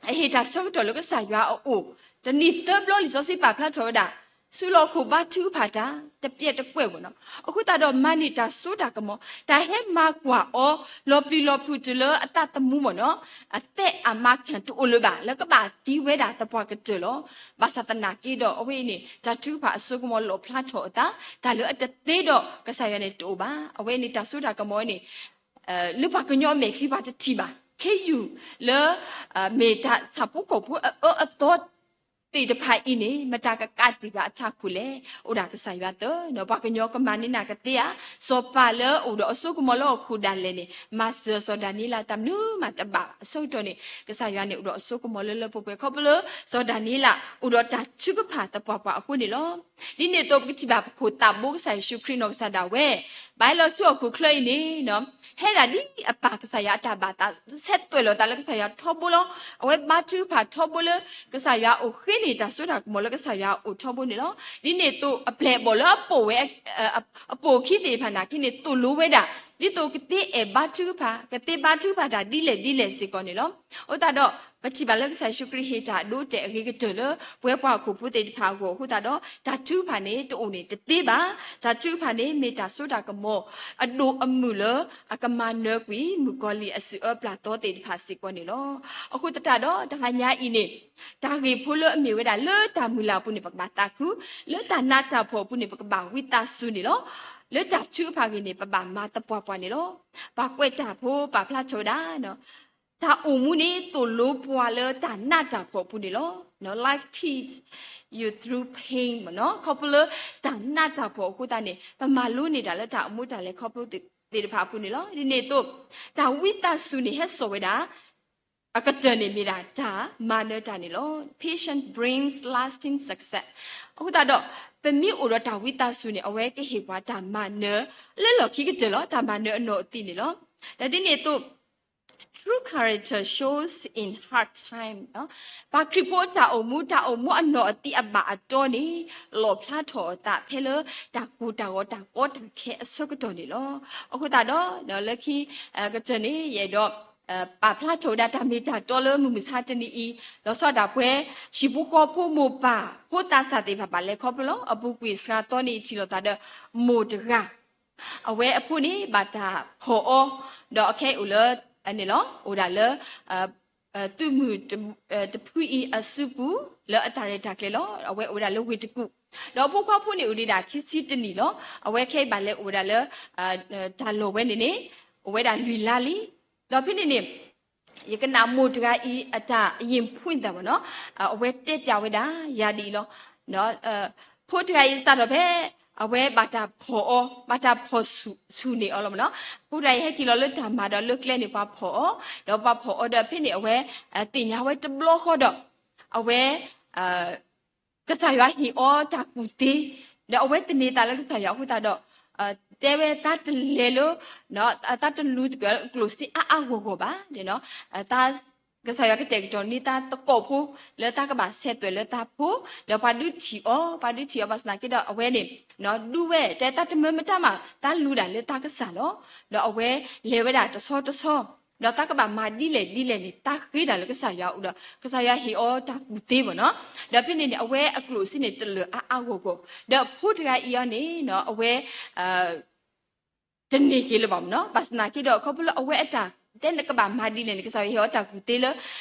အဟ့ၣ်တၢ်ဆၢကတီၢ်လၢကစၢ်ယွၤအအိၣ် တနံၤသၢဘျီလံာ်စီဆှံပာ်ဖျါထီၣ်ဝဲဒၣ် ဆူလီၢ်ခိၣ်ဘါထုကဖၣ်တၢ် တပျဲၢ်တကွဲၢ်ဘၣ်နီၤ. အဃိသတးဒီးမၤန့ၢ်တၢ်စိတၢ်ကမီၤ တၢ်ဟဲမၤကွၢ်အီၤ လီၤပျံၤလီၤဖုးတုၤလၢအသးသမူမ့ၢ်နီၤ အသဲအမါခၢၣ်တအိၣ်လၢၤဘၣ် လၢကဘၣ်သံဝဲဒၣ်သပှၢ်ကတၢၢ်လီၤ. ဘၣ်ဆၣ်သနာ်က့ဒီး အဝဲအံၤန့ၣ် တၢ်ထုကဖၣ်အစိကမီၤလီၣ်ဖျါထီၣ်အသး တၢ်လၢအတသ့ဒီးကစၢ်ယွၤန့ၣ်တအိၣ်ဘၣ်. အဝဲအံၤန့ၣ် တၢ်စိတၢ်ကမီၤန့ၣ် လၢပှၤကညီအမဲာ်ချံပှၤတထံၣ်ဘၣ် ခ့ယုၢ်လၢ မ့ၢ်တၢ်ဆၣ်ဖိကီၢ်ဖိအအၢအသီသ့ၣ်တဖၣ်အံၤန့ၣ် မတၤကကးတံာ်ဘၣ်အထးခိၣ်လဲၣ်. အိၣ်ဒၣ်ကစၢ်ယွၤသၢ ပှၤကညီကမၤန့ၢ်နၤကသ့ဧါ. စီၤပၤလၢအိၣ်ဒီးအစိကမီၤလၢဟီၣ်ခိၣ်ဒၣ်လဲာ်န့ၣ် မၤစၢၤစီၤဒၤနံးယ့လးတၢ်မနုၤမးတဘၣ်. အဆၢကတီၢ်န့ၣ် ကစၢ်ယွၤန့ၣ်အိၣ်ဒီးအစိကမီၤလၢလၢပှဲၤပှဲၤ ခီဖျိလၢစီၤဒၤနံးယ့လး အိၣ်ဒီးတၢ်ထုကဖၣ်သပှၢ်ပှၢ်အဃိန့ၣ်လီၤ. ဒ်န့ၣ်အသိးပကထံၣ်ဘၣ်ပခိၣ်သးဘိကစၢ်ယ့ၣ်ၡူးခရံာ်နီၢ်ကစၢ်ဒၣ်ဝဲ ဘၣ်ဟဲလီၤဆူဟီၣ်ခိၣ်ချၢအံၤန့ၣ် ဟဲဒၣ်ဒ်အပၢ်ကစၢ်ယွၤအတၢ်ဘၣ်သး ဆဲးသွဲၣ်လီၤသးလၢကစၢ်ယွၤထီဘိလီၤ. အဝဲဘါထုကဖၣ်ထီဘိလၢ ကစၢ်ယွၤအိၣ်ဃ့န့ၢ်တၢ်စိတၢ်ကမီၤလၢကစၢ်ယွၤအိၣ်ထီဘိန့ၣ်လီၤ. ဒ်န့ၣ်အသိးအပျဲၢ်အဘီၣ်လၢအပိာ်ဝဲ အပိာ်အခံသ့ၣ်တဖၣ်နာ်က့န့ၣ် သိၣ်လိဝဲဒၣ် ဒ်သိးကသ့အဲၣ်ဘါထုကဖၣ် ကသ့ဘါထုကဖၣ်တၢ်ဒ်လဲၣ်ဒ်လဲၣ်စ့ၢ်ကီးန့ၣ်လီၤ. အဃိသတးဒီး ပထံၣ်ဘၣ်လၢကစၢ်ယ့ၣ်ၡူးခရံာ်ဟ့ၣ်တၢ်အဒိအတဲာ်အဂ့ၤကတၢၢ်လၢ ပဝဲပှၤဟီၣ်ခိၣ်ဖိသ့ၣ်တဖၣ်အဂီၢ်အဃိသတးဒီး တၢ်ထုကဖၣ်န့ၣ် တအိၣ်န့ၣ်တသ့ဘၣ်. တၢ်ထုကဖၣ်န့ၣ်မ့ၢ်တၢ်စိတၢ်ကမီၤ အဒိၣ်အမုၢ်လၢ အကမၤနၢၤကွံာ် မုၣ်ကီၤလံၢ်အစုအၢပျၢ်သီသ့ၣ်တဖၣ်စ့ၢ်ကီးန့ၣ်လီၤ. အဃိသတးဒီး တဟါညါအံၤန့ၣ် တၢ်ဂ့ၢ်ဖိလၢအမ့ၢ်ဝဲဒၣ်လၢတၢ်မုၢ်လၢ်အပူၤန့ၣ် ပကဘၣ်သးခု, လၢတၢ်နးတၢ်ဖှီၣ်အပူၤန့ၣ် ပကဘၣ်ဝံသးစူၤန့ၣ်လီၤ. လၢတၢ်ထုကဖၣ်ဂ့ၢ်န့ၣ် ပဘၣ်မၤသပှၢ်ပှၢ်န့ၣ်လီၤ. ပှၤကွဲးတၢ်ဖိပာ်ဖျါထီၣ်ဝဲဒၣ် တၢ်အိၣ်မူန့ၣ် သိၣ်လိပှၤလၢတၢ်နးတၢ်ဖှီၣ်အပူၤန့ၣ်လီၤ. Life teach you through pain မ့ၢ်နီၤ. ခီဖျိလၢတၢ်နးတၢ်ဖှီၣ်အဃိသတးန့ၣ် ပမၤလိန့ၢ်တၢ်လၢတၢ်အိၣ်မူတၢ်လဲၤခီဖျိသ့ၣ်တဖၣ်အပူၤန့ၣ်လီၤ. ဒ်န့ၣ်အသိး တၢ်ဝံသးစူၤန့ၣ် ဟဲစိာ်ဝဲဒၣ် အကတၢၢ်န့ၣ်မ့ၢ်ဒၣ်တၢ်မၤနၢၤတၢ်န့ၣ်လီၤ. Patience brings lasting success. အဃိသတးဒီး ပမ့ၢ်အိၣ်ဒီးတၢ်ဝံသးစူၤန့ၣ် အဝဲကဟ့ၣ်ပှၤတၢ်မၤနၢၤ လၢလီၢ်ခံကတၢၢ်လီၤ. တၢ်မၤနၢၤအနီၢ်အသံးန့ၣ်လီၤ. ဒီးဒ်န့ၣ်အသိး true character shows in hard time ပှၤခရံာ်ဖိတၢ်အိၣ်မူ တၢ်အိၣ်မူအနီၢ်အသံးအဘၣ်အတီန့ၣ် လီၣ်ဖျါထီၣ်အသးဖဲလၢတၢ်ကိၢ်တၢ်ဂီၤတၢ်ကီတၢ်ခဲအဆၢကတီၢ်န့ၣ်လီၤ. အဃိသတးဒီး လၢခံကတၢၢ်န့ၣ် ယအဲၣ်ဒိး ပာ်ဖျါထီၣ်ဝဲဒၣ်တၢ်မ့ၢ်တၢ်တီလၢမုၢ်မဆါတနံၤအံၤ လီၤဆီဒၣ်တၢ်ပှဲၤ ဟံၣ်ဖိဃီဖိမိၢ်ပၢ်ဖိသးစၢ်သ့ၣ်တဖၣ်ဘၣ်လဲၤခီဖျိလီၤ. အပူၤကွံာ်စှၤသီန့ၣ် ထံၣ်လိာ်သးဒီး မိၢ်တဂၤ အဝဲအဖိန့ၣ် ဘၣ်တၢ်ဖီၣ်အီၤ ဒီးအခဲအံၤအိၣ်လၢ န့ၣ်လီၤ အိၣ်ဒၣ်လၢ သုးမုၢ်တဖုအံၤအစုပူၤ လၢအတၢ်ရဲၣ်တၢ်ကျဲၤလီၤ. အဝဲအိၣ်ဝဲဒၣ်လၢဝ့ၢ်တကူၣ် ဒီးအဖိခွါဖိန့ၣ်အိၣ်ဒံးဒၣ်ခံဆံတနံၣ်လီၤ. အဝဲခဲအံၤဘၣ်လဲၤအိၣ်ဝဲဒၣ်လၢ တၢ်လီၢ်ဝဲန့ၣ်န့ၣ် အိၣ်ဝဲဒၣ်လွံၢ်လါလံ. ဒီးဖဲန့ၣ်န့ၣ် ယကနၣ်မိၢ်တဂၤအံၤအတၢ်ယံာ်ဖှံသးမ့ၢ်နီၤ အဝဲတဲပျးဝဲဒၣ်ယၤဒ်အံၤလီၤ. ဖိတဂၤအံၤစးထီၣ်ဖဲ အဝဲဘၣ်တၢ်ဖီၣ်အီၤ ဘၣ်တၢ်ဖီၣ်ဆူၣ်န့ၢ်အီၤလီၤမ့ၢ်နီၤ. ဖိတဂၤအံၤဟဲက့ၤလီၤလၢတၢ်မၤဒီးလၢကျဲန့ၣ် ပှၤဖီၣ်အီၤ ဒီးပှၤဖီၣ်အီၤဒီးဖဲန့ၣ် အဝဲသ့ၣ်ညါဝဲတဘျီဃီဒီး အဝဲ ကစၢ်ယွၤဟ့ၣ်အီၤတၢ်ကူၣ်သ့, ဒီးအဝဲသန့ၤသးလၢကစၢ်ယွၤအဃိသတးဒီး တဲဝဲသးတလဲၤလၢ သးတလူၤသကိးကျိၣ်စ့အါအါဂီၢ်ဂီၢ်ဘၣ်. ကစၢ်ယွၤကတဲာ်ကတီၤန့ၢ်သးသကိးဖိ လၢသးကဘၣ်ဆဲးသွဲၣ်လၢသးဖိ, ဒီးပှၤဒုးထံၣ်အီၤ ပှၤဒုးထံၣ်အီၤဘၣ်ဆၣ်သနာ်က့ဒီး အဝဲန့ၣ် ဒုးဝဲတဲသးတမၢမတၤမး သးလူၤဒၣ်လၢသးကစၢ်လီၤ. ဒီးအဝဲလဲၤဝဲဒၣ်တဆီတဆီ ဒီးသးကဘၣ်မၤဒ်လဲၣ်ဒ်လဲၣ်န့ၣ် သးဃ့တၢ်လၢကစၢ်ယွၤအအိၣ်ဒီး ကစၢ်ယွၤဟ့ၣ်အီၤတၢ်ကူၣ်သ့မ့ၢ်နီၤ. ဒီးဖဲန့ၣ်န့ၣ် အဝဲအကျိၣ်စ့န့ၣ် တလၢာ်အါအါဂီၢ်ဂီၢ်, ဒီးဖိတဂၤအံၤအီၤန့ၣ် အဝဲ တန့ၢ်က့ၤလၢၤဘၣ်မ့ၢ်နီၤ. ဘၣ်ဆၣ်သနာ်က့ဒီး ခီဖျိလၢအဝဲအတၢ် တဲနကဘၣ်မၤဒ်လဲၣ်န့ၣ် ကစၢ်ယွၤဟ့ၣ်အီၤတၢ်ကူၣ်သ့လၢ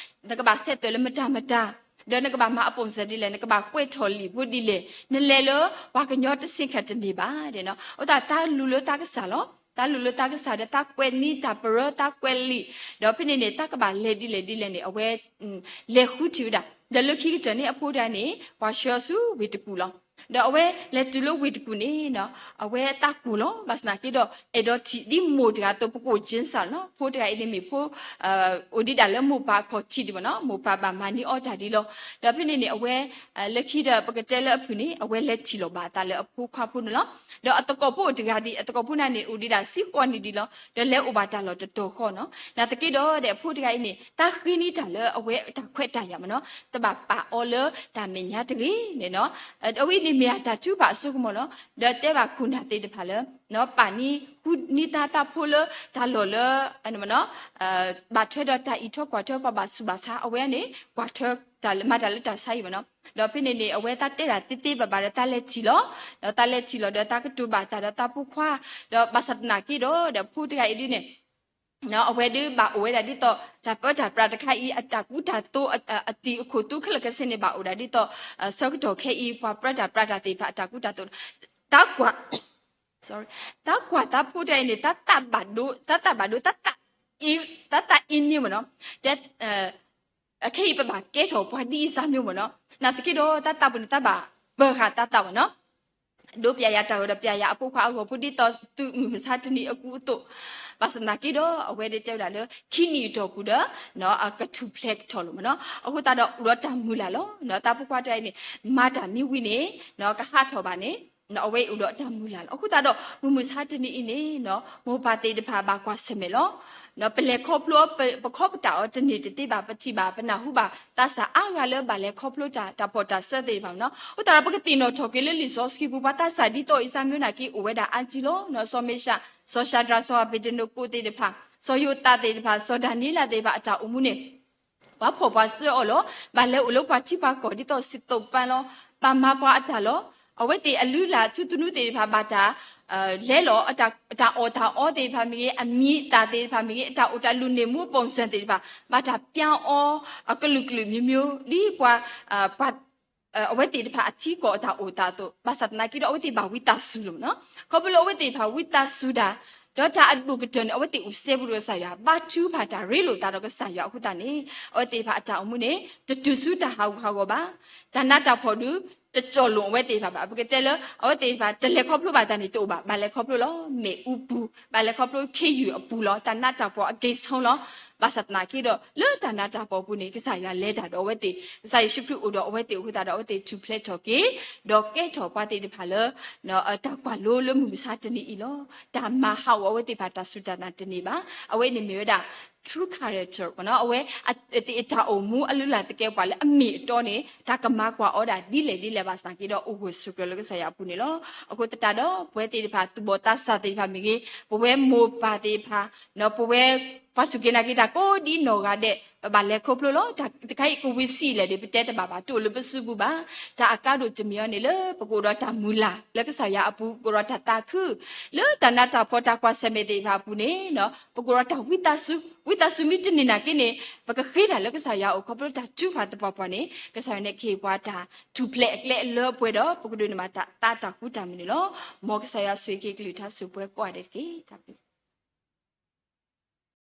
နကဘၣ်ဆဲးသွဲၣ်လၢမတၤမတၤ, ဒီးနကဘၣ်မၤအပိာ်စၢၤဒ်လဲၣ်, နကဘၣ်ကွဲးထီၣ်လံာ်ဖိဒ်လဲၣ်, နလဲၤလၢပှၤကညီတဆ့ၣ်ခၣ်တန့ၢ်ဘၣ်. အဃိသတး သးလူၤလၢသးကစၢ်လီၤ. သးလူၤလၢသးကစၢ်ဒီး သးကွဲးန့ၢ်တၢ်ပရၢ သးကွဲးလံာ်, ဒီးဖဲန့ၣ်န့ၣ် သးကဘၣ်လဲၤဒ်လဲၣ်ဒ်လဲၣ်န့ၣ် အဝဲ လဲၤဃုထံၣ်ဝဲဒၣ်. ဒီးလၢခံကတၢၢ်န့ၣ် အဖိတဂၤန့ၣ် ပှၤဆှၢဆူဝ့ၢ်တကူၣ်လီၤ. ဒီးအဝဲလဲၤတုၤလၢဝ့ၢ်တကူၣ်န့ၣ် အဝဲသးကိၢ်လီၤ. ဘၣ်ဆၣ်သနာ်က့ဒီး အဲၣ်ဒိးထံၣ်ဒ်မိၢ်တဂၤအသိး ပကိၣ်ကၠ့စၢ်လီၤ. ဖိတဂၤအံၤန့ၣ်မ့ၢ်ဖိ အိၣ်ဒံးဒၣ်လၢမိၢ်ပၢ်အခီၣ်ထံးဒံးဘၣ်နီၤ, မိၢ်ပၢ်ဘၣ်မၤန့ၢ်အီၤတၢ်ဒ်လီၤ. ဒီးဖဲန့ၣ်န့ၣ် အဝဲ လၢခံဒီးပကတဲလၢအဖုၣ်န့ၣ် အဝဲလဲၤထံၣ်လိာ်ဘၣ်အသးလၢအဖိခွါဖိန့ၣ်လီၤ. ဒီးအသကိးဖိအိၣ်တဂၤဒံး, အသကိးဖိန့ၣ်န့ၣ် အိၣ်ဒံးဒၣ်ဆံဃိးနံၣ်ဒံးလီၤ. ဒီးလဲၤအိၣ်ဘၣ်တၢ်လီၢ်တတီၤဃီနီၤ. နာ်သက့ဒီး ဒီးဖိတဂၤအံၤန့ၣ် တၢ်ဃ့န့ၢ်တၢ်လၢအဝဲတၢ်ခွဲးတၢ်ယာ်မ့ၢ်နီၤ, တဘၣ်ပာ်အီၤလၢတၢ်မဲာ်ညါတဂ့ၤန့ၣ်နီၤ. အဝဲအံၤန့ၣ်မ့ၢ်အတၢ်ထုကဖၣ်အစိကမီၤလီၤ. ဒီးတဲဘၣ်ခိၣ်နၢ်သ့ၣ်တဖၣ်လၢ ပာ်န့ၢ်ဃုန့ၢ်တၢ်သးဖိလၢတၢ်လီၢ်လၢ ဘၣ်ထွဲဒီးတၢ်အံးထွဲကွၢ်ထွဲပှၤဘၣ်ဆူးဘၣ်ဆါ အဝဲန့ၣ် ကွၢ်ထွဲတၢ်လၢမၤတၢ်လၢတၢ်ဆါအံၤမ့ၢ်နီၤ. ဒီးဖဲန့ၣ်န့ၣ် အဝဲသးတဲတၢ်သ့သ့ဘၣ်ဘၣ်ဒီး သးလဲၤထံၣ်လီၤ. ဒီးသးလဲၤထံၣ်လီၤဒီး သးကတိၤဘၣ်တၢ်ဒီးသးဖိခွါ, ဒီးဘၣ်ဆၣ်သနာ်က့ဒီး ဒီးဖိတဂၤအံၤဒ်န့ၣ် အဝဲဒၣ်ဘၣ်အိၣ်ဝဲဒၣ်ဒ်သိး တၢ်ပၢတၢ်ပြးတခါအံၤ အတၢ်ကူတၢ်သိး အတံၤအခိၣ်သူခဲလၢာ်ခဲဆ့န့ၣ် ဘၣ်အိၣ်ဒၣ်ဒ်သိး ဆၢကတီၢ်ခဲအံၤ ပှၤပၢတၢ်ပြးတၢ်သ့ၣ်တဖၣ် အတၢ်ကူတၢ်သိး တၢ်ကွၢ် တၢ်ကွၢ်သးဖိတဂၤအံၤန့ၣ် တၢ်သးဘၣ်ဒိ တၢ်သးဘၣ်ဒိ တၢ်သးအ့န့ၣ်မ့ၢ်နီၤ, တဲ အခဲအံၤပဘၣ်ကဲထီၣ်ပှၤဒ်အံၤစၢ်မ့ၢ်မ့ၢ်နီၤ. နာ်သက့ဒီး တၢ်သးပူၤန့ၣ် တၢ်ဘၣ်ပၢဃာ်တၢ်သးဘၣ်နီၤ. ဒိးပျဲယၤတၢ်ဂီၤဒီး ပျဲယၤအဖိခွါအဂီၢ်ဖိ ဒ်သိးသုးမုၢ်မဆါတနံၤအကူအသိး, ဘၣ်ဆၣ်သနာ်က့ဒီး အဝဲဒၣ်တဲဝဲဒၣ်လၢ ခံနံၣ်အတီၢ်ပူၤဒီး အကထူၣ်ဖျဲးကထီၣ်လိာ်မ့ၢ်နီၤ. အဃိသတးဒီး အိၣ်ဒီးတၢ်မုၢ်လၢ်လီၤ. တၢ်ဖိခွါတဂၤအံၤန့ၣ် မၤတၢ်မ့ၢ်ဝံၤန့ၣ် ကဟးထီၣ်ဘၣ်န့ၣ် အဝဲအံၤအိၣ်ဒီးတၢ်မုၢ်လၢ်လီၤ. အဃိသတးဒီး မုၢ်မဆါတနံၤအံၤန့ၣ် မိၢ်ပၢ်သ့ၣ်တဖၣ်ဘၣ်ကွၢ်ဆၢၣ်မဲာ်လီၤ. ပလဲၤခီဖျိ ပခီပတာ်အီၤတန့ၢ်တသ့ဘၣ်, ပထံၣ်ဘၣ်ပနၢ်ဟူဘၣ် သးစၢ်အါဂၤလၢဘၣ်လဲၤခီဖျိတၢ် တၢ်ဖီၣ်တၢ်စၢသ့ၣ်တဖၣ်မ့ၢ်နီၤ. အဃိသတးဒီး ပကသ့ၣ်နီၣ်ထီၣ်က့ၤလၢလံာ်စီဆှံပူၤ ပှၤသးစၢ်ဒ်သိးအံၤစၢ်မ့ၢ်နာ်က့ အိၣ်ဝဲဒၣ်အါကံလီၤ. စီၤမ့ၡး, စီၤၡၤဒြး, စီၤအၤဘ့းနကိသ့ၣ်တဖၣ်, စီၤယိၤသးသ့ၣ်တဖၣ်, စီၤဒၤနံးယ့လးသ့ၣ်တဖၣ် အတၢ်အိၣ်မူန့ၣ် ပှၤဖှီၣ်ပှၤစၢအီၤလီၤ. ဘၣ်လဲၤအိၣ်လၢပှၤထံပှၤကီၢ်ဒ်သိးစံးသိးပာ်လီၤ. ဘၣ်မၤပှၤအတၢ်လီၤ. အဝဲသ့ၣ်အလုၢ်အလၢ်ထူသနူသ့ၣ်တဖၣ် ဘၣ်တၢ် လဲၤလီၤ အတၢ်အီၣ်တၢ်အီသ့ၣ်တဖၣ်မ့ၢ်ဂ့ၤ, အမံၤအသၣ်သ့ၣ်တဖၣ်မ့ၢ်ဂ့ၤ, အတၢ်အိၣ်တၢ်လုၢ်န့ၣ်မူအပိာ်စၢၣ်သ့ၣ်တဖၣ် ဘၣ်တၢ်ပျၢ်အီၤ အကလုာ်ကလုာ်မျိုးမျိုး ဒ်ပှၤ ပှၤ အဝဲသ့ၣ်တဖၣ်အထံကီၢ်အတၢ်အိၣ်သးအသိး, ဘၣ်ဆၣ်သနာ်က့ဒီး အဝဲသ့ၣ်ဘၣ်ဝံသးစူၤလီၤမ့ၢ်နီၤ. ခီဖျိလၢအဝဲသ့ၣ်တဖၣ်ဝံသးစူၤတၢ် ဒီးတၢ်အဒိၣ်ကတၢၢ်န့ၣ် အဝဲသ့ၣ်အိၣ်စဲဘူးဒီးကစၢ်ယွၤ, ဘါထုကဖၣ်တၢ်ရ့လိာ်သးဒီးကစၢ်ယွၤအဃိသတးန့ၣ် အဝဲသ့ၣ်တဖၣ်အတၢ်အိၣ်မူန့ၣ် တတုၤဆူတၢ်ဟးဂူာ်ဟးဂီၤဘၣ်. တၢ်နးတၢ်ဖှီၣ်ဒုး တကၠီၣ်လိာ်အဝဲသ့ၣ်တဖၣ်ဘၣ်. ပကတဲလၢ အဝဲသ့ၣ်တဖၣ် တလဲၤခီဖျိဘၣ်တၢ်န့ၣ်တအိၣ်ဘၣ်. ဘၣ်လဲၤခီဖျိလီၤ မ့ၣ်အူပူၤ, ဘၣ်လဲၤခီဖျိခ့ယုၢ်အပူၤလီၤ. တၢ်နးတၢ်ဖှီၣ်အက့ၤဆိလီၤ. ဘၣ်ဆၣ်သနာ်က့ဒီး လၢတၢ်နးတၢ်ဖှီၣ်အပူၤန့ၣ် ကစၢ်ယွၤလဲၤတၢ်ဒီးအဝဲသ့ၣ်, ကစၢ်ယ့ၣ်ၡူးခရံာ်အိၣ်ဒီးအဝဲသ့ၣ်အဃိသတးဒီး အဝဲသ့ၣ်ထူၣ်ဖျဲးထီၣ်က့ၤ ဒီးကဲထီၣ်ပှၤသ့ၣ်တဖၣ်လၢ တၢ်ကွၢ်လိလၢမုၢ်မဆါတနံၤအံၤလီၤ. တၢ်မၤဟးဂီၤအဝဲသ့ၣ်တဖၣ်တၢ်စူၢ်တၢ်နာ်တန့ၢ်ဘၣ်. အဝဲန့ၣ်မ့ၢ်ဝဲဒၣ် true character မ့ၢ်နီၤ, အဝဲသ့ၣ်အတၢ်အိၣ်မူအလုၢ်အလၢ်သကဲးပဝးလၢအမ့ၢ်အတီန့ၣ် တၢ်ကမၤကွၢ်အီၤဒၣ်ဒ်လဲၣ်ဒ်လဲၣ်ဘၣ်ဆၣ်သနာ်က့ဒီး အိၣ်ဂၢၢ်ဆိးကျၢၤလၢကစၢ်ယွၤအပူၤန့ၣ်လီၤ. အဃိသတးဒီး ပဝဲသ့ၣ်တဖၣ် သူၣ်ဘီၣ်သးစၢ်သ့ၣ်တဖၣ်မ့ၢ်ဂ့ၤ, ပဝဲမိၢ်ပၢ်သ့ၣ်တဖၣ် ပဝဲ ပှၤစူၢ်က့ၤနာ်က့ၤတၢ်ကိးဒ်နီၢ်ဂၤဒဲး ပဘၣ်လဲၤခီဖျိလီၤ. တၢ်တခါအံၤကဝံၤဆံးလဲၣ်ဒံး ပတဲတဘၣ်ဘၣ်, တအိၣ်လၢပစုပူၤဘၣ်. တၢ်အကါဒိၣ်တမံၤအံၤန့ၣ်လၢ ပကအိၣ်ဒီးတၢ်မုၢ်လၢ်လၢကစၢ်ယွၤအပူၤ, ပကအိၣ်ဒီးတၢ်သးခု လၢတၢ်နးတၢ်ဖှီၣ်တၢ်ကွၢ်ဆၢၣ်မဲာ်သ့ၣ်တဖၣ်အပူၤန့ၣ် ပကအိၣ်ဒီးတၢ်ဝံသးစူၤ, ဝံသးစူၤမ့ၢ်တန့ၢ်နာ်က့န့ၣ် ပကဃ့တၢ်လၢကစၢ်ယွၤအအိၣ် ခီဖျိတၢ်ထုကဖၣ်သပှၢ်ပှၢ်န့ၣ် ကစၢ်ယွၤန့ၣ်ကဟ့ၣ်ပှၤတၢ်ထူၣ်ဖျဲးအကျဲအလၢအပှဲၤဒီး ပကဒိးန့ၢ်ဘၣ်တၢ်သါတၢ်ဃူတၢ်မုာ်န့ၣ်လီၤ. မ်ကစၢ်ယွၤဆိၣ်ဂ့ၤက့ၤကလုၢ်ကထါစၢၤပှဲၤကိးဂၤဒဲးတက့ၢ်. တၢ်ဘျုး